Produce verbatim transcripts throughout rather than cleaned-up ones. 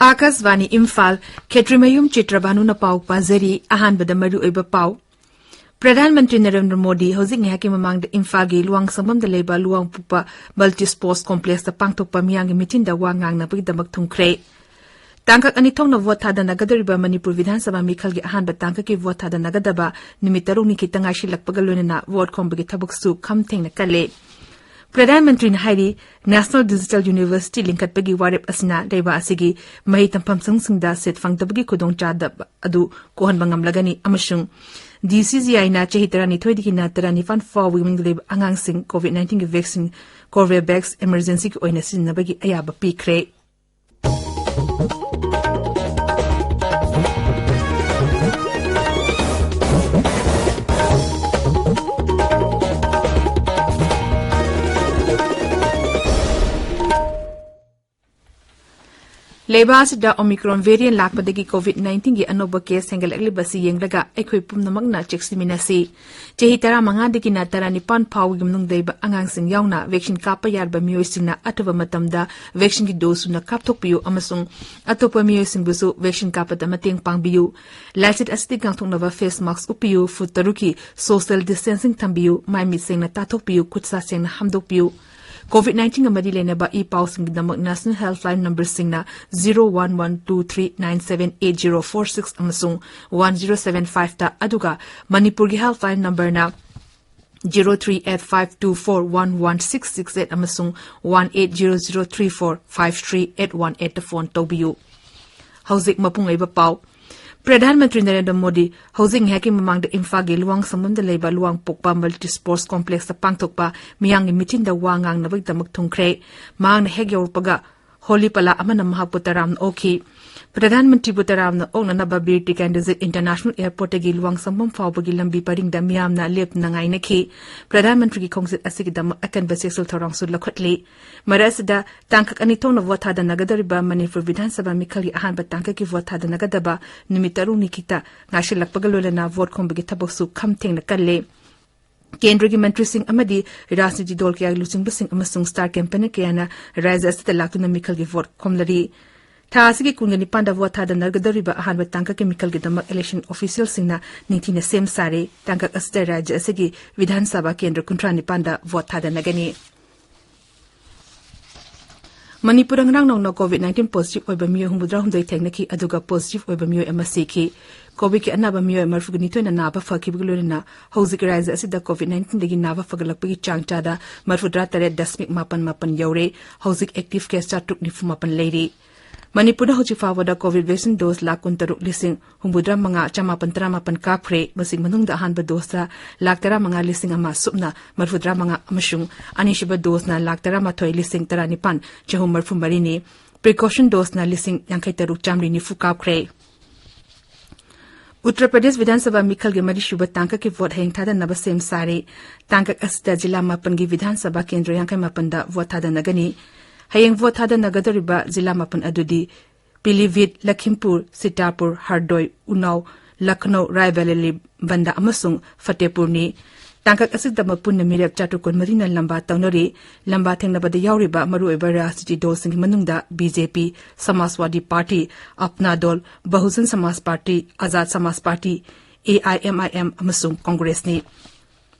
ꯑꯥꯀꯥꯁꯕꯥꯅꯤ ꯏꯝꯐꯥꯜ꯫ ꯈꯦꯇ꯭ꯔꯤꯃꯌꯨꯝ ꯆꯤꯇ꯭ꯔꯕꯥꯅꯨꯅ ꯄꯥꯎ ꯄꯥꯖꯔꯤ꯫ ꯑꯍꯥꯟꯕꯗ ꯃꯔꯨꯑꯣꯏꯕ ꯄꯥꯎ꯫ ꯄ꯭ꯔꯙꯥꯟ ꯃꯟꯇ꯭ꯔꯤ ꯅꯔꯦꯟꯗ꯭ꯔ ꯃꯣꯗꯤ ꯍꯧꯖꯤꯛ ꯉꯥꯏꯍꯥꯛꯀꯤ ꯃꯃꯥꯡꯗ ꯏꯝꯐꯥꯜꯒꯤ ꯂꯨꯋꯥꯡꯁꯪꯕꯝꯗ ꯂꯩꯕ ꯂꯨꯋꯥꯡꯄꯣꯛꯄ ꯃꯜꯇꯤ ꯁ꯭ꯄꯣꯔꯠꯁ ꯀꯣꯝꯄ꯭ꯂꯦꯛꯁꯇ ꯄꯥꯡꯊꯣꯛꯄ ꯃꯤꯌꯥꯝꯒꯤ ꯃꯤꯇꯤꯟꯗ ꯋꯥ ꯉꯥꯡꯅꯕꯒꯤꯗꯃꯛ ꯊꯨꯡꯈ꯭ꯔꯦ꯫ ꯇꯥꯡꯀꯛ ꯑꯅꯤ ꯊꯣꯛꯅ ꯚꯣꯠ ꯊꯥꯗꯅꯒꯗꯧꯔꯤꯕ ꯃꯅꯤꯄꯨꯔ ꯕꯤꯙꯥꯟ ꯁꯚꯥ ꯃꯤꯈꯜꯒꯤ ꯑꯍꯥꯟꯕ ꯇꯥꯡꯀꯛꯀꯤ ꯚꯣꯠ ꯊꯥꯗꯅꯒꯗꯕ ꯅꯨꯃꯤꯠ ꯇꯔꯨꯛꯅꯤ ꯈꯤꯇꯪ ꯉꯥꯏꯁꯤꯜꯂꯛꯄꯒ ꯂꯣꯏꯅꯅ ꯚꯣꯠ ꯈꯣꯝꯕꯒꯤ ꯊꯕꯛꯁꯨ ꯈꯝ ꯊꯦꯡꯅ ꯀꯜꯂꯦ꯫ ꯄ꯭ꯔꯙꯥꯟ ꯃꯟꯇ꯭ꯔꯤꯅ ꯍꯥꯏꯔꯤ, ꯅꯦꯁꯅꯦꯜ ꯗꯤꯖꯤꯇꯦꯜ ꯌꯨꯅꯤꯚꯔꯁꯤꯇꯤ ꯂꯤꯡꯈꯠꯄꯒꯤ ꯋꯥꯔꯦꯞ ꯑꯁꯤꯅ ꯂꯩꯕꯥꯛ ꯑꯁꯤꯒꯤ ꯃꯍꯩ ꯇꯝꯐꯝ ꯁꯪꯁꯤꯡꯗ ꯁꯤꯠ ꯐꯪꯗꯕꯒꯤ ꯈꯨꯗꯣꯡꯆꯥꯗꯕ ꯑꯗꯨ ꯀꯣꯛꯍꯟꯕ ꯉꯝꯂꯒꯅꯤ ꯑꯃꯁꯨꯡ ꯗꯤ ꯁꯤ ꯖꯤ ꯑꯥꯏꯅ ꯆꯍꯤ ꯇꯔꯥꯅꯤꯊꯣꯏꯗꯒꯤꯅ ꯇꯔꯥꯅꯤꯄꯥꯟ ꯐꯥꯎꯕꯒꯤ ꯃꯅꯨꯡꯗ ꯂꯩꯕ ꯑꯉꯥꯡꯁꯤꯡ ꯀꯣꯚꯤꯗ ꯅꯥꯏꯟꯇꯤꯟꯒꯤ ꯚꯦꯛꯁꯤꯟ ꯀꯣꯔꯕꯦꯚꯦꯛꯁ ꯏꯃꯔꯖꯦꯟꯁꯤꯒꯤ ꯑꯣꯏꯅ ꯁꯤꯖꯤꯟꯅꯕꯒꯤ ꯑꯌꯥꯕ ꯄꯤꯈ꯭ꯔꯦ꯫ ꯂꯩꯕꯥꯛ ꯑꯁꯤꯗ ꯑꯣꯃꯤꯀ꯭ꯔꯣꯟ ꯚꯦꯔꯤꯌꯦꯟ ꯂꯥꯛꯄꯗꯒꯤ ꯀꯣꯚꯤꯗ ꯅꯥꯏꯟꯇꯤꯟꯒꯤ ꯑꯅꯧꯕ ꯀꯦꯁ ꯍꯦꯟꯒꯠꯂꯛꯂꯤꯕ ꯑꯁꯤ ꯌꯦꯡꯂꯒ ꯑꯩꯈꯣꯏ ꯄꯨꯝꯅꯃꯛꯅ ꯆꯦꯛꯁꯤꯟꯃꯤꯟꯅꯁꯤ꯫ ꯆꯍꯤ ꯇꯔꯥꯃꯉꯥꯗꯒꯤꯅ ꯇꯔꯥꯅꯤꯄꯥꯟ ꯐꯥꯎꯕꯒꯤ ꯃꯅꯨꯡꯗ ꯂꯩꯕ ꯑꯉꯥꯡꯁꯤꯡ ꯌꯥꯎꯅ ꯚꯦꯛꯁꯤꯟ ꯀꯥꯞꯄ ꯌꯥꯔꯕ ꯃꯤꯑꯣꯏꯁꯤꯡꯅ ꯑꯊꯨꯕ ꯃꯇꯝꯗ ꯚꯦꯛꯁꯤꯟꯒꯤ ꯗꯣꯁ ꯁꯨꯅ ꯀꯥꯞꯊꯣꯛꯄꯤꯌꯨ ꯑꯃꯁꯨꯡ ꯑꯇꯣꯞꯄ ꯃꯤꯑꯣꯏꯁꯤꯡꯕꯨꯁꯨ ꯚꯦꯛꯁꯤꯟ ꯀꯥꯞꯄꯗ ꯃꯇꯦꯡ ꯄꯥꯡꯕꯤꯌꯨ꯫ ꯂꯥꯏꯆꯠ ꯑꯁꯤꯗꯒꯤ ꯉꯥꯛꯊꯣꯛꯅꯕ ꯐꯦꯁ ꯃꯥꯁꯛ ꯎꯞꯄꯤꯌꯨ, ꯐꯨꯠ ꯇꯔꯨꯛꯀꯤ ꯁꯣꯁꯤꯌꯦꯜ ꯗꯤꯁꯇꯦꯟꯁꯤꯡ ꯊꯝꯕꯤꯌꯨ, ꯃꯥꯏ ꯃꯤꯠ ꯁꯦꯡꯅ ꯇꯥꯊꯣꯛꯄꯤꯌꯨ, ꯈꯨꯠ ꯁꯥ ꯁꯦꯡꯅ ꯍꯥꯝꯗꯣꯛꯄꯤꯌꯨ꯫ ꯀꯣꯚꯤꯗ ꯅꯥꯏꯟꯇꯤꯟꯒ ꯃꯔꯤ ꯂꯩꯅꯕ ꯏ ꯄꯥꯎꯁꯤꯡꯒꯤꯗꯃꯛ ꯅꯦꯁꯅꯦꯜ ꯍꯦꯜꯞꯂꯥꯏꯟ ꯅꯝꯕꯔꯁꯤꯡꯅ zero one one two three nine seven eight zero four six ꯑꯃꯁꯨꯡ ꯋꯥꯟ ꯖꯤꯔꯣ ꯁꯚꯦꯟ ꯐꯥꯏꯚꯇ, ꯑꯗꯨꯒ ꯃꯅꯤꯄꯨꯔꯒꯤ ꯍꯦꯜꯞꯂꯥꯏꯟ ꯅꯝꯕꯔꯅ zero three eight five two four one one six six eight ꯑꯃꯁꯨꯡ one eight zero zero three four five three eight one ꯑꯩꯠꯇ phone ꯇꯧꯕꯤꯌꯨ꯫ ꯍꯧꯖꯤꯛ ꯃꯄꯨꯡ ꯑꯣꯏꯕ ꯄꯥꯎ꯫ ꯄ꯭ꯔꯙꯥꯟ ꯃꯟꯇ꯭ꯔꯤ ꯅꯔꯦꯟꯗ꯭ꯔ ꯃꯣꯗꯤ ꯍꯧꯖꯤꯛ ꯉꯥꯏꯍꯥꯛꯀꯤ ꯃꯃꯥꯡꯗ ꯏꯝꯐꯥꯜꯒꯤ ꯂꯨꯋꯥꯡꯁꯪꯕꯝꯗ ꯂꯩꯕ ꯂꯨꯋꯥꯡꯄꯣꯛꯄ ꯃꯜꯇꯤ ꯁ꯭ꯄꯣꯔꯠꯁ ꯀꯣꯝꯄ꯭ꯂꯦꯛꯁꯇ ꯄꯥꯡꯊꯣꯛꯄ ꯃꯤꯌꯥꯝꯒꯤ ꯃꯤꯇꯤꯟꯗ ꯋꯥ ꯉꯥꯡꯅꯕꯒꯤꯗꯃꯛ ꯊꯨꯡꯈ꯭ꯔꯦ꯫ ꯃꯍꯥꯛꯅ ꯍꯦꯛ ꯌꯧꯔꯛꯄꯒ ꯍꯣꯂꯤ ꯄꯂꯥ ꯑꯃꯅ ꯃꯍꯥꯛꯄꯨ ꯇꯔꯥꯝꯅ ꯑꯣꯛꯈꯤ꯫ ꯄ꯭ꯔꯙꯥꯟ ꯃꯟꯇ꯭ꯔꯤꯕꯨ ꯇꯔꯥꯝꯅ ꯑꯣꯛꯅꯅꯕ ꯕꯤꯔ ꯇꯤꯀꯦꯟꯗ꯭ꯔꯖꯤꯠ ꯏꯟꯇꯔꯅꯦꯁꯅꯦꯜ ꯑꯦꯌꯔꯄꯣꯔꯠꯇꯒꯤ ꯂꯨꯋꯥꯡꯁꯪꯕꯝ ꯐꯥꯎꯕꯒꯤ ꯂꯝꯕꯤ ꯄꯔꯤꯡꯗ ꯃꯤꯌꯥꯝꯅ ꯂꯦꯞꯇꯅ ꯉꯥꯏꯅꯈꯤ꯫ ꯄ꯭ꯔꯙꯥꯟ ꯃꯟꯇ꯭ꯔꯤꯒꯤ ꯈꯣꯡꯆꯠ ꯑꯁꯤꯒꯤꯗꯃꯛ ꯑꯀꯟꯕ ꯆꯦꯛꯁꯤꯜ ꯊꯧꯔꯥꯡꯁꯨ ꯂꯧꯈꯠꯂꯤ꯫ ꯃꯔꯛ ꯑꯁꯤꯗ ꯇꯥꯡꯀꯛ ꯑꯅꯤ ꯊꯣꯛꯅ ꯚꯣꯠ ꯊꯥꯗꯅꯒꯗꯧꯔꯤꯕ ꯃꯅꯤꯄꯨꯔ ꯕꯤꯙꯥꯟ ꯁꯚꯥ ꯃꯤꯈꯜꯒꯤ ꯑꯍꯥꯟꯕ ꯇꯥꯡꯀꯛꯀꯤ ꯚꯣꯠ ꯊꯥꯗꯅꯒꯗꯕ ꯅꯨꯃꯤꯠ ꯇꯔꯨꯛꯅꯤ ꯈꯤꯛꯇ ꯉꯥꯏꯁꯤꯜꯂꯛꯄꯒ ꯂꯣꯏꯅꯅ ꯚꯣꯠ ꯈꯣꯝꯕꯒꯤ ꯊꯕꯛꯁꯨ ꯈꯝ ꯊꯦꯡꯅ ꯀꯜꯂꯦ꯫ ꯀꯦꯟꯗ꯭ꯔꯒꯤ ꯃꯟꯇ꯭ꯔꯤꯁꯤꯡ ꯑꯃꯗꯤ ꯔꯥꯖꯅꯤꯇꯤ ꯗꯜ ꯀꯌꯥꯒꯤ ꯂꯨꯆꯤꯡꯕꯁꯤꯡ ꯑꯃꯁꯨꯡ ꯁ꯭ꯇꯥꯔ ꯀꯦꯝꯄꯦꯅꯔ ꯀꯌꯥꯅ ꯔꯥꯖ꯭ꯌ ꯑꯁꯤꯗ ꯂꯥꯛꯇꯨꯅ ꯃꯤꯈꯜꯒꯤ ꯚꯣꯠ ꯈꯣꯝꯂꯔꯤ꯫ ꯊꯥ ꯑꯁꯤꯒꯤ ꯀꯨꯟꯒ ꯅꯤꯄꯥꯟꯗ ꯚꯣꯠ ꯊꯥꯗꯅꯒꯗꯧꯔꯤꯕ ꯑꯍꯥꯟꯕ ꯇꯥꯡꯀꯛꯀꯤ ꯃꯤꯈꯜꯒꯤꯗꯃꯛ ꯏꯂꯦꯛꯁꯟ ꯑꯣꯐꯤꯁꯤꯌꯦꯜꯁꯤꯡꯅ ꯅꯤꯡꯊꯤꯅ ꯁꯦꯝ ꯁꯥꯔꯦ꯫ ꯇꯥꯡꯀꯛ ꯑꯁꯤꯗ ꯔꯥꯖ꯭ꯌ ꯑꯁꯤꯒꯤ ꯕꯤꯙꯥꯟ ꯁꯚꯥ ꯀꯦꯟꯗ꯭ꯔ ꯀꯨꯟꯊ꯭ꯔꯥ ꯅꯤꯄꯥꯟꯗ ꯚꯣꯠ ꯊꯥꯗꯅꯒꯅꯤ꯫ ꯃꯅꯤꯄꯨꯔꯗ ꯉꯔꯥꯡ ꯅꯧꯅ ꯀꯣꯚꯤꯗ ꯅꯥꯏꯟꯇꯤꯟ ꯄꯣꯖꯤꯇꯤꯚ ꯑꯣꯏꯕ ꯃꯤꯑꯣꯏ ꯍꯨꯝꯐꯨꯇꯔꯥꯍꯨꯝꯗꯣꯏ ꯊꯦꯡꯅꯈꯤ, ꯑꯗꯨꯒ ꯄꯣꯖꯤꯇꯤꯚ ꯑꯣꯏꯕ ꯃꯤꯑꯣꯏ ꯑꯃ ꯁꯤꯈꯤ꯫ ꯀꯣꯚꯤꯗꯀꯤ ꯑꯅꯥꯕ ꯃꯤꯑꯣꯏ ꯃꯔꯤꯐꯨꯅꯤꯊꯣꯏꯅ ꯅꯥꯕ ꯐꯈꯤꯕꯒ ꯂꯣꯏꯅꯅ ꯍꯧꯖꯤꯛ ꯔꯥꯖ꯭ꯌ ꯑꯁꯤꯗ ꯀꯣꯚꯤꯗ ꯅꯥꯏꯟꯇꯤꯟꯗꯒꯤ ꯅꯥꯕ ꯐꯒꯠꯂꯛꯄꯒꯤ ꯆꯥꯡ ꯆꯥꯗ ꯃꯔꯤꯐꯨꯇꯔꯥ ꯇꯔꯦꯠ ꯗꯁꯃꯤꯛ ꯃꯥꯄꯟ ꯃꯥꯄꯟ ꯌꯧꯔꯦ꯫ ꯍꯧꯖꯤꯛ ꯑꯦꯛꯇꯤꯚ ꯀꯦꯁ ꯆꯥꯇ꯭ꯔꯨꯛ ꯅꯤꯐꯨ ꯃꯥꯄꯟ ꯂꯩꯔꯤ꯫ ꯃꯅꯤꯄꯨꯔꯗ ꯍꯧꯖꯤꯛ ꯐꯥꯎꯕꯗ ꯀꯣꯚꯤꯗ ꯚꯦꯛꯁꯤꯟ ꯗꯣꯁ ꯂꯥꯈ ꯀꯨꯟꯇꯔꯨꯛ ꯂꯤꯁꯤꯡ ꯍꯨꯝꯐꯨꯇꯔꯥ ꯃꯉꯥ ꯆꯃꯥꯄꯟ ꯇꯔꯥꯃꯥꯄꯟ ꯀꯥꯞꯈ꯭ꯔꯦ꯫ ꯃꯁꯤꯒꯤ ꯃꯅꯨꯡꯗ ꯑꯍꯥꯟꯕ ꯗꯣꯁꯇ ꯂꯥꯈ ꯇꯔꯥꯃꯉꯥ ꯂꯤꯁꯤꯡ ꯑꯃ ꯁꯨꯞꯅ ꯃꯔꯤꯐꯨꯇꯔꯥ ꯃꯉꯥ ꯑꯃꯁꯨꯡ ꯑꯅꯤꯁꯨꯕ ꯗꯣꯁꯅ ꯂꯥꯈ ꯇꯔꯥꯃꯥꯊꯣꯏ ꯂꯤꯁꯤꯡ ꯇꯔꯥꯅꯤꯄꯥꯟ ꯆꯍꯨꯝ ꯃꯔꯤꯐꯨ ꯃꯔꯤꯅꯤ꯫ ꯄ꯭ꯔꯤꯀꯣꯁꯟ ꯗꯣꯁꯅ ꯂꯤꯁꯤꯡ ꯌꯥꯡꯈꯩ ꯇꯔꯨꯛ ꯆꯥꯃꯔꯤ ꯅꯤꯐꯨ ꯀꯥꯞꯈ꯭ꯔꯦ꯫ ꯎꯠꯇꯔ ꯄ꯭ꯔꯗꯦꯁ ꯕꯤꯙꯥꯟ ꯁꯚꯥ ꯃꯤꯈꯜꯒꯤ ꯃꯔꯤꯁꯨꯕ ꯇꯥꯡꯀꯛꯀꯤ ꯚꯣꯠ ꯍꯌꯦꯡ ꯊꯥꯗꯅꯕ ꯁꯦꯝ ꯁꯥꯔꯦ꯫ ꯇꯥꯡꯀꯛ ꯑꯁꯤꯗ ꯖꯤꯂꯥ ꯃꯥꯄꯟꯒꯤ ꯕꯤꯙꯥꯟ ꯁꯚꯥ ꯀꯦꯟꯗ꯭ꯔ ꯌꯥꯡꯈꯩ ꯃꯥꯄꯟꯗ ꯚꯣꯠ ꯊꯥꯗꯅꯒꯅꯤ꯫ ꯍꯌꯦꯡ ꯚꯣꯠ ꯊꯥꯗꯅꯒꯗꯧꯔꯤꯕ ꯖꯤꯂꯥ ꯃꯥꯄꯟ ꯑꯗꯨꯗꯤ ꯄꯤꯂꯤꯚꯤꯠ, ꯂꯈꯤꯝꯄꯨꯔ, ꯁꯤꯇꯥꯄꯨꯔ, ꯍꯔꯗꯣꯏ, ꯎꯅꯥꯎ, ꯂꯈꯅꯧ, ꯔꯥꯏꯕꯔꯦꯂꯤ, ꯕꯟꯗꯥ ꯑꯃꯁꯨꯡ ꯐꯇꯦꯄꯨꯔꯅꯤ꯫ ꯇꯥꯡꯀꯛ ꯑꯁꯤꯗ ꯃꯄꯨꯟꯅ ꯃꯤꯔꯦꯞ ꯆꯥꯇ꯭ꯔꯨꯛ ꯀꯨꯟꯃꯔꯤꯅ ꯂꯝꯕꯥ ꯇꯧꯅꯔꯤ꯫ ꯂꯝꯕꯥ ꯊꯦꯡꯅꯕꯗ ꯌꯥꯎꯔꯤꯕ ꯃꯔꯨꯑꯣꯏꯕ ꯔꯥꯖꯅꯤꯇꯤ ꯗꯜꯁꯤꯡꯒꯤ ꯃꯅꯨꯡꯗ ꯕꯤ ꯖꯦ ꯄꯤ, ꯁꯃꯥꯖꯋꯥꯗꯤ ꯄꯥꯔꯇꯤ, ꯑꯞꯅꯥ ꯗꯜ, ꯕꯍꯨꯖꯟ ꯁꯃꯥꯖ ꯄꯥꯔꯇꯤ, ꯑꯖꯥꯗ ꯁꯃꯥꯖ party, A I M I M ꯑꯃꯁꯨꯡ ꯀꯪꯒ꯭ꯔꯦꯁꯅꯤ꯫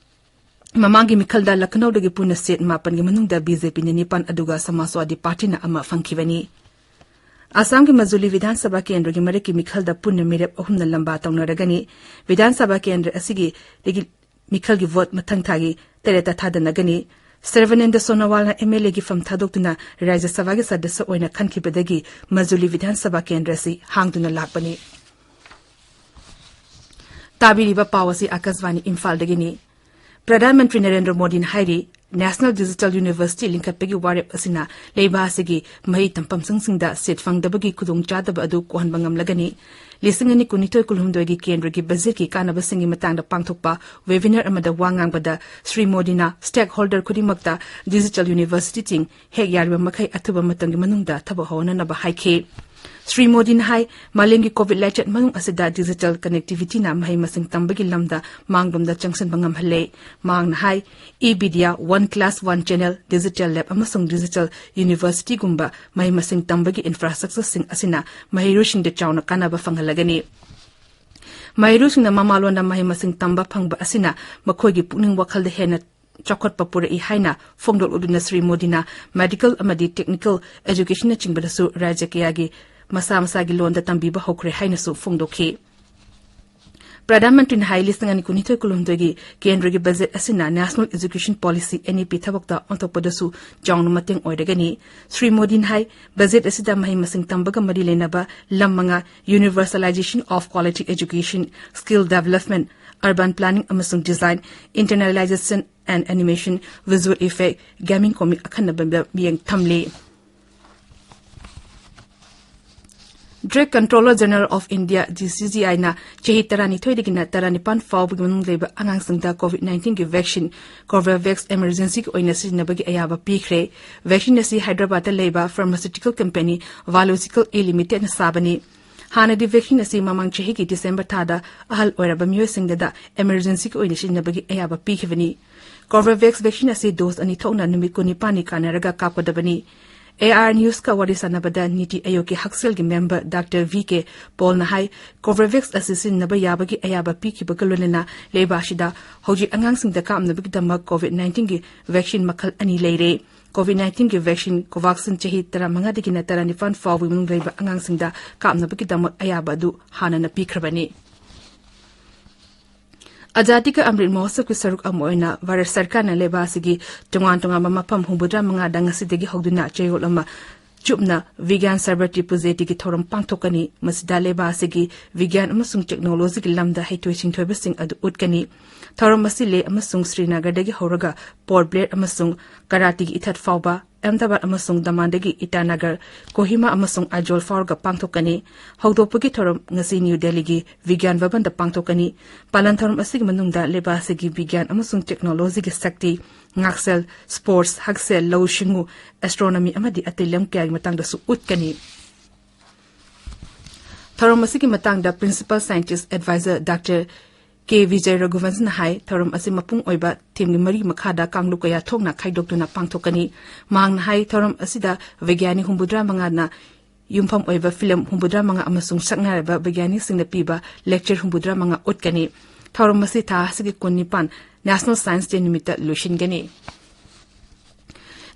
ꯃꯃꯥꯡꯒꯤ ꯃꯤꯈꯜꯗ ꯂꯈꯅꯧꯗꯒꯤ ꯄꯨꯟꯅ ꯁꯤꯠ ꯃꯥꯄꯟꯒꯤ ꯃꯅꯨꯡꯗ ꯕꯤ ꯖꯦ ꯄꯤꯅ ꯅꯤꯄꯥꯟ, ꯑꯗꯨꯒ ꯁꯃꯥꯖꯋꯥꯗꯤ ꯄꯥꯔꯇꯤꯅ ꯑꯃ ꯐꯪꯈꯤꯕꯅꯤ꯫ ꯑꯁꯥꯝꯒꯤ ꯃꯖꯨꯂꯤ ꯕꯤꯙꯥꯟ ꯁꯚꯥ ꯀꯦꯟꯗ꯭ꯔꯒꯤ ꯃꯔꯛꯀꯤ ꯃꯤꯈꯜꯗ ꯄꯨꯟꯅ ꯃꯤꯔꯦꯞ ꯑꯍꯨꯝꯅ ꯂꯝꯕꯥ ꯇꯧꯅꯔꯒꯅꯤ꯫ ꯕꯤꯙꯥꯟ ꯁꯚꯥ ꯀꯦꯟꯗ꯭ꯔ ꯑꯁꯤꯒꯤ ꯗꯒꯤ ꯃꯤꯈꯜꯒꯤ ꯚꯣꯠ ꯃꯊꯪ ꯊꯥꯒꯤ ꯇꯔꯦꯠꯇ ꯊꯥꯗꯅꯒꯅꯤ꯫ ꯁꯔꯕꯥꯅꯟꯗ ꯁꯣꯅꯣꯋꯥꯜꯅ ꯑꯦꯝ ꯑꯦꯜ ꯑꯦꯒꯤ ꯐꯝ ꯊꯥꯗꯣꯛꯇꯨꯅ ꯔꯥꯖ꯭ꯌ ꯁꯚꯥꯒꯤ ꯁꯗꯁ꯭ꯌ ꯑꯣꯏꯅ ꯈꯟꯈꯤꯕꯗꯒꯤ ꯃꯖꯨꯂꯤ ꯕꯤꯙꯥꯟ ꯁꯚꯥ ꯀꯦꯟꯗ꯭ꯔ ꯑꯁꯤ ꯍꯥꯡꯗꯨꯅ ꯂꯥꯛꯄꯅꯤ꯫ ꯇꯥꯕꯤꯔꯤꯕ ꯄꯥꯎ ꯑꯁꯤ ꯑꯀꯥꯁꯕꯥꯅꯤ ꯏꯝꯐꯥꯜꯗꯒꯤꯅꯤ꯫ ꯄ꯭ꯔꯙꯥꯟ ꯃꯟꯇ꯭ꯔꯤ ꯅꯔꯦꯟꯗ꯭ꯔ ꯃꯣꯗꯤꯅ ꯍꯥꯏꯔꯤ, National Digital University ꯂꯤꯡꯈꯠꯄꯒꯤ ꯋꯥꯔꯦꯞ ꯑꯁꯤꯅ ꯂꯩꯕꯥꯛ ꯑꯁꯤꯒꯤ ꯃꯍꯩ ꯇꯝꯐꯝꯁꯪꯁꯤꯡꯗ ꯁꯤꯠ ꯐꯪꯗꯕꯒꯤ ꯈꯨꯗꯣꯡꯆꯥꯗꯕ ꯑꯗꯨ ꯀꯣꯛꯍꯟꯕ ꯉꯝꯂꯒꯅꯤ꯫ ꯂꯤꯁꯤꯡ ꯑꯅꯤ ꯀꯨꯟꯅꯤꯊꯣꯏ ꯀꯨꯟꯍꯨꯝꯗꯣꯏꯒꯤ ꯀꯦꯟꯗ꯭ꯔꯒꯤ ꯕꯖꯦꯠꯀꯤ ꯀꯥꯟꯅꯕꯁꯤꯡꯒꯤ ꯃꯇꯥꯡꯗ ꯄꯥꯡꯊꯣꯛꯄ webinar ꯑꯃꯗ ꯋꯥ ꯉꯥꯡꯕꯗ ꯁ꯭ꯔꯤ ꯃꯣꯗꯤꯅ stakeholder ꯈꯨꯗꯤꯡꯃꯛꯇ digital universityꯁꯤꯡ ꯍꯦꯛ ꯌꯥꯔꯤꯕ ꯃꯈꯩ ꯑꯊꯨꯕ ꯃꯇꯝꯒꯤ ꯃꯅꯨꯡꯗ ꯊꯕꯛ ꯍꯧꯍꯟꯅꯅꯕ ꯍꯥꯏꯈꯤ꯫ ꯁ꯭ꯔꯤ ꯃꯣꯗꯤꯅ ꯍꯥꯏ, ꯃꯥꯂꯦꯝꯒꯤ COVID ꯂꯥꯏꯆꯠ ꯃꯅꯨꯡ ꯑꯁꯤꯗ digital connectivityꯅ ꯃꯍꯩ ꯃꯁꯤꯡ ꯇꯝꯕꯒꯤ ꯂꯝꯗ ꯃꯥꯡꯂꯣꯝꯗ ꯆꯪꯁꯤꯟꯕ ꯉꯝꯍꯜꯂꯦ꯫ ꯃꯍꯥꯛꯅ ꯍꯥꯏ, eVidya, One Class One Channel, Digital Lab ꯑꯃꯁꯨꯡ Digital Universityꯒꯨꯝꯕ ꯃꯍꯩ ꯃꯁꯤꯡ ꯇꯝꯕꯒꯤ infrastructureꯁꯤꯡ ꯑꯁꯤꯅ ꯃꯍꯩꯔꯣꯏꯁꯤꯡꯗ ꯆꯥꯎꯅ ꯀꯥꯟꯅꯕ ꯐꯪꯍꯜꯂꯒꯅꯤ꯫ ꯃꯍꯩꯔꯣꯏꯁꯤꯡꯅ ꯃꯃꯥꯂꯣꯟꯗ ꯃꯍꯩ ꯃꯁꯤꯡ ꯇꯝꯕ ꯐꯪꯕ ꯑꯁꯤꯅ ꯃꯈꯣꯏꯒꯤ ꯄꯨꯛꯅꯤꯡ ꯋꯥꯈꯜꯗ ꯍꯦꯟꯅ ꯆꯥꯎꯈꯠꯄ ꯄꯨꯔꯛꯏ ꯍꯥꯏꯅ ꯐꯣꯡꯗꯣꯛꯂꯗꯨꯅ ꯁ꯭ꯔꯤ ꯃꯣꯗꯤꯅ medical ꯑꯃꯗꯤ technical educationꯅꯆꯤꯡꯕꯗꯁꯨ ꯔꯥꯖ꯭ꯌ ꯀꯌꯥꯒꯤ ꯃꯁꯥ ꯃꯁꯥꯒꯤ ꯂꯣꯟꯗ ꯇꯝꯕꯤꯕ ꯍꯧꯈ꯭ꯔꯦ ꯍꯥꯏꯅꯁꯨ ꯐꯣꯡꯗꯣꯛꯈꯤ꯫ ꯄ꯭ꯔꯙꯥꯟ ꯃꯟꯇ꯭ꯔꯤꯅ ꯍꯥꯏ, ꯂꯤꯁꯤꯡ ꯑꯅꯤ ꯀꯨꯟꯅꯤꯊꯣꯏ ꯀꯨꯟꯍꯨꯝꯗꯣꯏꯒꯤ ꯀꯦꯟꯗ꯭ꯔꯒꯤ ꯕꯖꯦꯠ ꯑꯁꯤꯅ National Education Policy, NEP ꯊꯕꯛꯇ ꯑꯣꯟꯊꯣꯛꯄꯗꯁꯨ ꯆꯥꯎꯅ ꯃꯇꯦꯡ ꯑꯣꯏꯔꯒꯅꯤ꯫ ꯁ꯭ꯔꯤ ꯃꯣꯗꯤꯅ ꯍꯥꯏ, ꯕꯖꯦꯠ ꯑꯁꯤꯗ ꯃꯍꯩ ꯃꯁꯤꯡ ꯇꯝꯕꯒ ꯃꯔꯤ ꯂꯩꯅꯕ ꯂꯝ ꯃꯉꯥ, universalization of quality education, skill development, urban planning ꯑꯃꯁꯨꯡ design, internalization and animation, visual effect, gaming comic ꯑꯈꯟꯅꯕ ꯃꯤꯠꯌꯦꯡ ꯊꯝꯂꯤ꯫ Drug Controller General of India, DCGIꯅ ꯆꯍꯤ ꯇꯔꯥꯅꯤꯊꯣꯏꯗꯒꯤꯅ ꯇꯔꯥꯅꯤꯄꯥꯟ ꯐꯥꯎꯕꯒꯤ ꯃꯅꯨꯡ ꯂꯩꯕ ꯑꯉꯥꯡꯁꯤꯡꯗ COVID nineteenꯒꯤ vaccine Corbevax emergencyꯒꯤ ꯑꯣꯏꯅ ꯁꯤꯖꯤꯟꯅꯕꯒꯤ ꯑꯌꯥꯕ ꯄꯤꯈ꯭ꯔꯦ꯫ Vaccine ꯑꯁꯤ ꯍꯥꯏꯗ꯭ꯔꯕꯥꯗꯇ ꯂꯩꯕ pharmaceutical company Biological A Limitedꯅ ꯁꯥꯕꯅꯤ꯫ ꯍꯥꯟꯅꯗꯤ vaccine ꯑꯁꯤ ꯃꯃꯥꯡ ꯆꯍꯤꯒꯤ December ꯊꯥꯗ ꯑꯍꯜ ꯑꯣꯏꯔꯕ ꯃꯤꯑꯣꯏꯁꯤꯡꯗꯗ emergencyꯒꯤ ꯑꯣꯏꯅ ꯁꯤꯖꯤꯟꯅꯕꯒꯤ ꯑꯌꯥꯕ ꯄꯤꯈꯤꯕꯅꯤ꯫ Corbevax vaccine ꯑꯁꯤ dose ꯑꯅꯤ ꯊꯣꯛꯅ ꯅꯨꯃꯤꯠ ꯀꯨꯟꯅꯤꯄꯥꯟꯅꯤ ꯀꯥꯟꯅꯔꯒ ꯀꯥꯞꯀꯗꯕꯅꯤ꯫ AR Newsꯀ ꯋꯥꯔꯤ ꯁꯥꯟꯅꯕꯗ NITI Aayogꯀꯤ ꯍꯛꯁꯦꯜꯒꯤ member Doctor V K Paulꯅ ꯍꯥꯏ, Corbevax ꯑꯁꯤ ꯁꯤꯖꯤꯟꯅꯕ ꯌꯥꯕꯒꯤ ꯑꯌꯥꯕ ꯄꯤꯈꯤꯕꯒ ꯂꯣꯏꯅꯅ ꯂꯩꯕꯥꯛ ꯑꯁꯤꯗ ꯍꯧꯖꯤꯛ ꯑꯉꯥꯡꯁꯤꯡꯗ ꯀꯥꯞꯅꯕꯒꯤꯗꯃꯛ COVID nineteenꯒꯤ vaccine ꯃꯈꯜ ꯑꯅꯤ ꯂꯩꯔꯦ꯫ COVID nineteenꯒꯤ vaccine Covaxin ꯆꯍꯤ ꯇꯔꯥꯃꯉꯥꯗꯒꯤꯅ ꯇꯔꯥꯅꯤꯄꯥꯟ ꯐꯥꯎꯕꯒꯤ ꯃꯅꯨꯡ ꯂꯩꯕ ꯑꯉꯥꯡꯁꯤꯡꯗ ꯀꯥꯞꯅꯕꯒꯤꯗꯃꯛ ꯑꯌꯥꯕ ꯑꯗꯨ ꯍꯥꯟꯅꯅ ꯄꯤꯈ꯭ꯔꯕꯅꯤ꯫ Azadi Ka Amrit Mahotsavꯀꯤ ꯁꯔꯨꯛ ꯑꯃ ꯑꯣꯏꯅ ꯚꯥꯔꯠ ꯁꯔꯀꯥꯔꯅ ꯂꯩꯕꯥꯛ ꯑꯁꯤꯒꯤ ꯇꯣꯉꯥꯟ ꯇꯣꯉꯥꯟꯕ ꯃꯐꯝ ꯍꯨꯝꯐꯨꯇꯔꯥ ꯃꯉꯥꯗ ꯉꯁꯤꯗꯒꯤ ꯍꯧꯗꯨꯅ ꯆꯌꯣꯜ ꯑꯃ ꯆꯨꯞꯅ ꯕꯤꯒ꯭ꯌꯥꯟ ꯁꯔꯕꯇꯤ ꯄꯨꯖꯦꯇꯤꯒꯤ ꯊꯧꯔꯝ ꯄꯥꯡꯊꯣꯛꯀꯅꯤ꯫ ꯃꯁꯤꯗ ꯂꯩꯕꯥꯛ ꯑꯁꯤꯒꯤ ꯕꯤꯒ꯭ꯌꯥꯟ ꯑꯃꯁꯨꯡ ꯇꯦꯛꯅꯣꯂꯣꯖꯤꯒꯤ ꯂꯝꯗ ꯍꯩꯊꯣꯏ ꯁꯤꯡꯊꯣꯏꯕꯁꯤꯡ ꯑꯗꯨ ꯎꯠꯀꯅꯤ꯫ ꯊꯧꯔꯝ ꯑꯁꯤ ꯂꯦꯍ ꯑꯃꯁꯨꯡ ꯁ꯭ꯔꯤꯅꯒꯔꯗꯒꯤ ꯍꯧꯔꯒ ꯄꯣꯔꯠ ꯕ꯭ꯂꯦꯌꯔ ꯑꯃꯁꯨꯡ ꯀꯔꯥꯇꯤꯒꯤ ꯏꯊꯠ ꯐꯥꯎꯕ, ꯑꯍꯃꯗꯥꯕꯥꯗ ꯑꯃꯁꯨꯡ ꯗꯃꯥꯟꯗꯒꯤ ꯏꯇꯥꯅꯒꯔ, ꯀꯣꯍꯤꯃꯥ ꯑꯃꯁꯨꯡ ꯑꯥꯏꯖꯣꯜ ꯐꯥꯎꯔꯒ ꯄꯥꯡꯊꯣꯛꯀꯅꯤ꯫ ꯍꯧꯗꯣꯛꯄꯒꯤ ꯊꯧꯔꯝ ꯉꯁꯤ ꯅ꯭ꯌꯨ ꯗꯦꯜꯂꯤꯒꯤ ꯕꯤꯒ꯭ꯌꯥꯟ ꯚꯕꯟꯗ ꯄꯥꯡꯊꯣꯛꯀꯅꯤ꯫ ꯄꯥꯂꯟ ꯊꯧꯔꯝ ꯑꯁꯤꯒꯤ ꯃꯅꯨꯡꯗ ꯂꯩꯕꯥꯛ ꯑꯁꯤꯒꯤ ꯕꯤꯒ꯭ꯌꯥꯟ ꯑꯃꯁꯨꯡ ꯇꯦꯛꯅꯣꯂꯣꯖꯤꯒꯤ ꯁꯛꯇꯤ, ꯉꯥꯛꯁꯦꯜ, ꯁ꯭ꯄꯣꯔꯠꯁ, ꯍꯛꯁꯦꯜ, ꯂꯧꯎ ꯁꯤꯡꯎ, ꯑꯦꯁꯇ꯭ꯔꯣꯅꯣꯃꯤ ꯑꯃꯗꯤ ꯑꯇꯩ ꯂꯝ ꯀꯌꯥꯒꯤ ꯃꯇꯥꯡꯗꯁꯨ ꯎꯠꯀꯅꯤ꯫ ꯊꯧꯔꯝ ꯑꯁꯤꯒꯤ ꯃꯇꯥꯡꯗ Principal Scientist Advisor Doctor ꯀꯦ ꯕꯤꯖꯌ ꯔꯘꯨꯕꯟꯁꯅ ꯍꯥꯏ, ꯊꯧꯔꯝ ꯑꯁꯤ ꯃꯄꯨꯡ ꯑꯣꯏꯕ ꯊꯤꯝꯒꯤ ꯃꯔꯤ ꯃꯈꯥꯗ ꯀꯥꯡꯂꯨꯞ ꯀꯌꯥ ꯊꯣꯛꯅ ꯈꯥꯏꯗꯣꯛꯇꯨꯅ ꯄꯥꯡꯊꯣꯛꯀꯅꯤ꯫ ꯃꯍꯥꯛꯅ ꯍꯥꯏ, ꯊꯧꯔꯝ ꯑꯁꯤꯗ ꯕꯤꯒ꯭ꯌꯥꯅꯤ ꯍꯨꯝꯐꯨꯇꯔꯥ ꯃꯉꯥꯅ ꯌꯨꯝꯐꯝ ꯑꯣꯏꯕ ꯐꯤꯂꯝ ꯍꯨꯝꯐꯨꯇꯔꯥ ꯃꯉꯥ ꯑꯃꯁꯨꯡ ꯁꯛꯅꯥꯏꯔꯕ ꯕꯤꯒ꯭ꯌꯥꯅꯤꯁꯤꯡꯅ ꯄꯤꯕ ꯂꯦꯛꯆꯔ ꯍꯨꯝꯐꯨꯇꯔꯥ ꯃꯉꯥ ꯎꯠꯀꯅꯤ꯫ ꯊꯧꯔꯝ ꯑꯁꯤ ꯊꯥ ꯑꯁꯤꯒꯤ ꯀꯨꯟꯅꯤꯄꯥꯟ National Science Day ꯅꯨꯃꯤꯠꯇ ꯂꯣꯏꯁꯤꯟꯒꯅꯤ꯫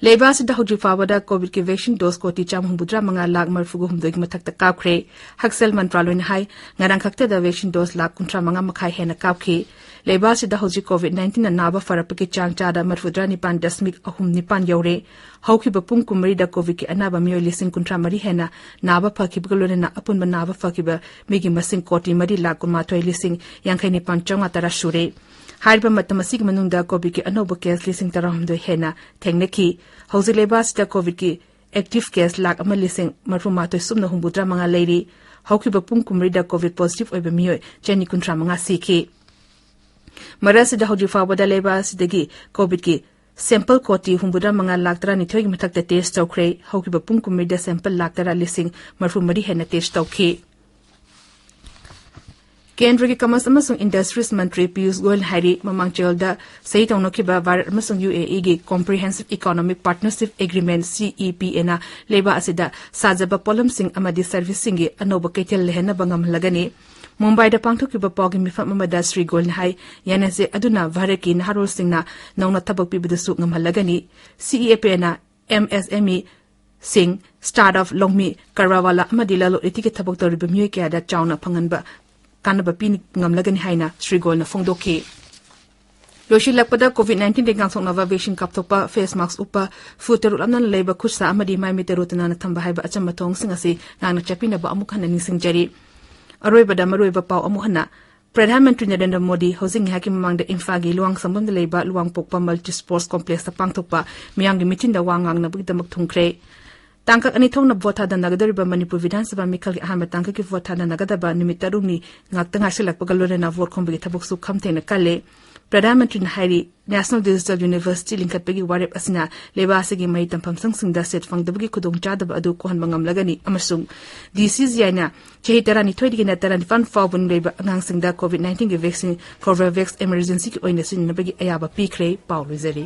ꯂꯩꯕꯥꯛ ꯑꯁꯤꯗ ꯍꯧꯖꯤꯛ ꯐꯥꯎꯕꯗ ꯀꯣꯚꯤꯗꯀꯤ ꯚꯦꯛꯁꯤꯟ ꯗꯣꯁ ꯀꯣꯇꯤ ꯆꯥꯝꯃ ꯍꯨꯝꯐꯨꯇꯔꯥ ꯃꯉꯥ ꯂꯥꯈ ꯃꯔꯤꯐꯨꯒ ꯍꯨꯝꯗꯣꯏꯒꯤ ꯃꯊꯛꯇ ꯀꯥꯞꯈ꯭ꯔꯦ꯫ ꯍꯛꯁꯦꯜ ꯃꯟꯇ꯭ꯔꯥꯂꯣꯏꯅ ꯍꯥꯏ, ꯉꯔꯥꯡ ꯈꯛꯇꯗ ꯚꯦꯛꯁꯤꯟ ꯗꯣꯁ ꯂꯥꯈ ꯀꯨꯟꯊ꯭ꯔꯥ ꯃꯉꯥ ꯃꯈꯥꯏ ꯍꯦꯟꯅ ꯀꯥꯞꯈꯤ꯫ ꯂꯩꯕꯥꯛ ꯑꯁꯤꯗ ꯍꯧꯖꯤꯛ ꯀꯣꯚꯤꯗ ꯅꯥꯏꯟꯇꯤꯟꯅ ꯅꯥꯕ ꯐꯔꯛꯄꯒꯤ ꯆꯥꯡ ꯆꯥꯗ ꯃꯔꯤꯐꯨꯇꯔꯥ ꯅꯤꯄꯥꯟ ꯗꯁꯃꯤꯛ ꯑꯍꯨꯝ ꯅꯤꯄꯥꯟ ꯌꯧꯔꯦ꯫ ꯍꯧꯈꯤꯕ ꯄꯨꯡ ꯀꯨꯟꯃꯔꯤꯗ ꯀꯣꯚꯤꯗꯀꯤ ꯑꯅꯥꯕ ꯃꯤꯑꯣꯏ ꯂꯤꯁꯤꯡ ꯀꯨꯟꯊ꯭ꯔꯥ ꯃꯔꯤ ꯍꯦꯟꯅ ꯅꯥꯕ ꯐꯈꯤꯕꯒ ꯂꯣꯏꯅꯅ ꯑꯄꯨꯟꯕ ꯅꯥꯕ ꯐꯈꯤꯕ ꯃꯤꯒꯤ ꯃꯁꯤꯡ ꯀꯣꯇꯤ ꯃꯔꯤ ꯂꯥꯈ ꯀꯨꯟꯃꯥꯊꯣꯏ ꯂꯤꯁꯤꯡ ꯌꯥꯡꯈꯩ ꯅꯤꯄꯥꯟ ꯆꯥꯝꯃꯉꯥ ꯇꯔꯥ ꯁꯨꯔꯦ꯫ ꯍꯥꯏꯔꯤꯕ ꯃꯇꯝ ꯑꯁꯤꯒꯤ ꯃꯅꯨꯡꯗ ꯀꯣꯚꯤꯗꯀꯤ ꯑꯅꯧꯕ ꯀꯦꯁ ꯂꯤꯁꯤꯡ ꯇꯔꯥꯍꯨꯝꯗꯣꯏ ꯍꯦꯟꯅ ꯊꯦꯡꯅꯈꯤ꯫ ꯍꯧꯖꯤꯛ ꯂꯩꯕꯥꯛ ꯑꯁꯤꯗ ꯀꯣꯚꯤꯗꯀꯤ ꯑꯦꯛꯇꯤꯚ ꯀꯦꯁ ꯂꯥꯈ ꯑꯃ ꯂꯤꯁꯤꯡ ꯃꯔꯤꯐꯨ ꯃꯥꯊꯣꯏ ꯁꯨꯞꯅ ꯍꯨꯝꯐꯨꯇꯔꯥ ꯃꯉꯥ ꯂꯩꯔꯤ꯫ ꯍꯧꯈꯤꯕ ꯄꯨꯡ ꯀꯨꯟꯃꯔꯤꯗ ꯀꯣꯚꯤꯗ ꯄꯣꯖꯤꯇꯤꯚ ꯑꯣꯏꯕ ꯃꯤꯑꯣꯏ ꯆꯅꯤ ꯀꯨꯟꯊ꯭ꯔꯥ ꯃꯉꯥ ꯁꯤꯈꯤ꯫ ꯃꯔꯛ ꯑꯁꯤꯗ ꯍꯧꯖꯤꯛ ꯐꯥꯎꯕꯗ ꯂꯩꯕꯥꯛ ꯑꯁꯤꯗꯒꯤ ꯀꯣꯚꯤꯗꯀꯤ ꯁꯦꯝꯄꯜ ꯀꯣꯇꯤ ꯍꯨꯝꯐꯨꯇꯔꯥ ꯃꯉꯥ ꯂꯥꯈ ꯇꯔꯥꯅꯤꯊꯣꯏꯒꯤ ꯃꯊꯛꯇ ꯇꯦꯁ ꯇꯧꯈ꯭ꯔꯦ꯫ ꯍꯧꯈꯤꯕ ꯄꯨꯡ ꯀꯨꯟꯃꯔꯤꯗ ꯁꯦꯝꯄꯜ ꯂꯥꯈ ꯇꯔꯥ ꯂꯤꯁꯤꯡ ꯃꯔꯤꯐꯨ ꯃꯔꯤ ꯍꯦꯟꯅ ꯇꯦꯁ ꯇꯧꯈꯤ꯫ ꯀꯦꯟꯗ꯭ꯔꯒꯤ ꯀꯃꯔꯁ ꯑꯃꯁꯨꯡ ꯏꯟꯗꯁꯇ꯭ꯔꯤꯁ ꯃꯟꯇ꯭ꯔꯤ ꯄꯤꯌꯨꯁ ꯒꯣꯌꯜ ꯍꯥꯏꯔꯤ, ꯃꯃꯥꯡ ꯆꯌꯣꯜꯗ ꯁꯍꯤ ꯇꯧꯅꯈꯤꯕ ꯚꯥꯔꯠ ꯑꯃꯁꯨꯡ ꯌꯨ ꯑꯦ ꯏꯒꯤ ꯀꯣꯝꯄ꯭ꯔꯤꯍꯦꯟꯁꯤꯚ ꯏꯀꯣꯅꯣꯃꯤꯛ ꯄꯥꯔꯠꯅꯔꯁꯤꯞ ꯑꯦꯒ꯭ꯔꯤꯃꯦꯟ, ꯁꯤ ꯏ ꯄꯤ ꯑꯦꯅ ꯂꯩꯕꯥꯛ ꯑꯁꯤꯗ ꯁꯥꯖꯕ ꯄꯣꯠꯂꯝꯁꯤꯡ ꯑꯃꯗꯤ ꯁꯔꯚꯤꯁꯁꯤꯡꯒꯤ ꯑꯅꯧꯕ ꯀꯩꯊꯦꯜ ꯂꯩꯍꯟꯅꯕ ꯉꯝꯍꯜꯂꯒꯅꯤ꯫ ꯃꯨꯝꯕꯥꯏꯗ ꯄꯥꯡꯊꯣꯛꯈꯤꯕ ꯄꯥꯎꯒꯤ ꯃꯤꯐꯝ ꯑꯃꯗ ꯁ꯭ꯔꯤ ꯒꯣꯌꯜꯅ ꯍꯥꯏ, ꯌꯥꯅꯁꯦ ꯑꯗꯨꯅ ꯚꯥꯔꯠꯀꯤ ꯅꯍꯥꯔꯣꯜꯁꯤꯡꯅ ꯅꯧꯅ ꯊꯕꯛ ꯄꯤꯕꯗꯁꯨ ꯉꯝꯍꯜꯂꯒꯅꯤ꯫ ꯁꯤ ꯏ ꯑꯦ ꯄꯤ ꯑꯦꯅ ꯑꯦꯝ ꯑꯦꯁ ꯑꯦꯝ ꯏ ꯁꯤꯡ, ꯁ꯭ꯇꯥꯔꯠ ꯑꯞ, ꯂꯧꯃꯤ, ꯀꯔꯕꯥꯔ ꯋꯥꯂꯥ ꯑꯃꯗꯤ ꯂꯂꯣꯟ ꯏꯇꯤꯛꯀꯤ ꯊꯕꯛ ꯇꯧꯔꯤꯕ ꯃꯤꯑꯣꯏ ꯀꯌꯥꯗ ꯆꯥꯎꯅ ꯐꯪꯍꯟꯕ, ꯀꯥꯟꯅꯕ ꯄꯤ ꯉꯝꯂꯒꯅꯤ ꯍꯥꯏꯅ ꯁ꯭ꯔꯤ ꯒꯣꯌꯜꯅ ꯐꯣꯡꯗꯣꯛꯈꯤ꯫ ꯂꯣꯏꯁꯤꯜꯂꯛꯄꯗ COVID nineteenꯗꯒꯤ ꯉꯥꯛꯊꯣꯛꯅꯕ vaccine ꯀꯥꯞꯊꯣꯛꯄ, face mask ꯎꯞꯄ, foot ꯇꯔꯨꯛ ꯂꯥꯞꯅꯅ ꯂꯩꯕ, ꯈꯨꯠ ꯁꯥ ꯑꯃꯗꯤ ꯃꯥꯏ ꯃꯤꯠ ꯇꯔꯨ ꯇꯅꯥꯟꯅ ꯊꯝꯕ ꯍꯥꯏꯕ ꯑꯆꯝꯕ ꯊꯧꯑꯣꯡꯁꯤꯡ ꯑꯁꯤ ꯉꯥꯛꯅ ꯆꯠꯄꯤꯅꯕ ꯑꯃꯨꯛ ꯍꯟꯅ ꯅꯤꯡꯁꯤꯡꯖꯔꯤ꯫ ꯑꯔꯣꯏꯕꯗ ꯃꯔꯨꯑꯣꯏꯕ ꯄꯥꯎ ꯑꯃꯨꯛ ꯍꯟꯅ꯫ ꯄ꯭ꯔꯙꯥꯟ ꯃꯟꯇ꯭ꯔꯤ ꯅꯔꯦꯟꯗ꯭ꯔ ꯃꯣꯗꯤ ꯍꯧꯖꯤꯛ ꯉꯥꯏꯍꯥꯛꯀꯤ ꯃꯃꯥꯡꯗ ꯏꯝꯐꯥꯜꯒꯤ ꯂꯨꯋꯥꯡꯁꯪꯕꯝꯗ ꯂꯩꯕ ꯂꯨꯋꯥꯡꯄꯣꯛꯄ Multi Sports Complexꯇ ꯄꯥꯡꯊꯣꯛꯄ ꯃꯤꯌꯥꯝꯒꯤ ꯃꯤꯇꯤꯟꯗ ꯋꯥ ꯉꯥꯡꯅꯕꯒꯤꯗꯃꯛ ꯊꯨꯡꯈ꯭ꯔꯦ꯫ ꯇꯥꯡꯀꯛ ꯑꯅꯤ ꯊꯣꯛꯅ ꯚꯣꯠ ꯊꯥꯗꯅꯒꯗꯧꯔꯤꯕ ꯃꯅꯤꯄꯨꯔ ꯕꯤꯙꯥꯟ ꯁꯚꯥ ꯃꯤꯈꯜꯒꯤ ꯑꯍꯥꯟꯕ ꯇꯥꯡꯀꯛꯀꯤ ꯚꯣꯠ ꯊꯥꯗꯅꯒꯗꯕ ꯅꯨꯃꯤꯠ ꯇꯔꯨꯛꯅꯤ ꯉꯥꯛꯇ ꯉꯥꯏꯁꯤꯜꯂꯛꯄꯒ ꯂꯣꯏꯅꯅ ꯚꯣꯠ ꯈꯣꯝꯕꯒꯤ ꯊꯕꯛꯁꯨ ꯈꯝ ꯊꯦꯡꯅ ꯀꯜꯂꯦ꯫ ꯄ꯭ꯔꯙꯥꯟ ꯃꯟꯇ꯭ꯔꯤꯅ ꯍꯥꯏꯔꯤ, National Digital University ꯂꯤꯡꯈꯠꯄꯒꯤ ꯋꯥꯔꯦꯞ ꯑꯁꯤꯅ ꯂꯩꯕꯥꯛ ꯑꯁꯤꯒꯤ ꯃꯍꯩ ꯇꯝꯐꯝ ꯁꯪꯁꯤꯡꯗ ꯁꯤꯠ ꯐꯪꯗꯕꯒꯤ ꯈꯨꯗꯣꯡꯆꯥꯗꯕ ꯑꯗꯨ ꯀꯣꯛꯍꯟꯕ ꯉꯝꯂꯒꯅꯤ ꯑꯃꯁꯨꯡ DCGIꯅ ꯆꯍꯤ ꯇꯔꯥꯅꯤꯊꯣꯏꯗꯒꯤꯅ ꯇꯔꯥꯅꯤꯄꯥꯟ ꯐꯥꯎꯕ ꯂꯩꯕ ꯑꯉꯥꯡꯁꯤꯡꯗ COVID nineteenꯒꯤ vaccine Corbevax emergencyꯒꯤ ꯑꯣꯏꯅ ꯁꯤꯖꯤꯟꯅꯕꯒꯤ ꯑꯌꯥꯕ ꯄꯤꯈ꯭ꯔꯦ꯫ ꯄꯥꯎ ꯂꯣꯏꯖꯔꯤ꯫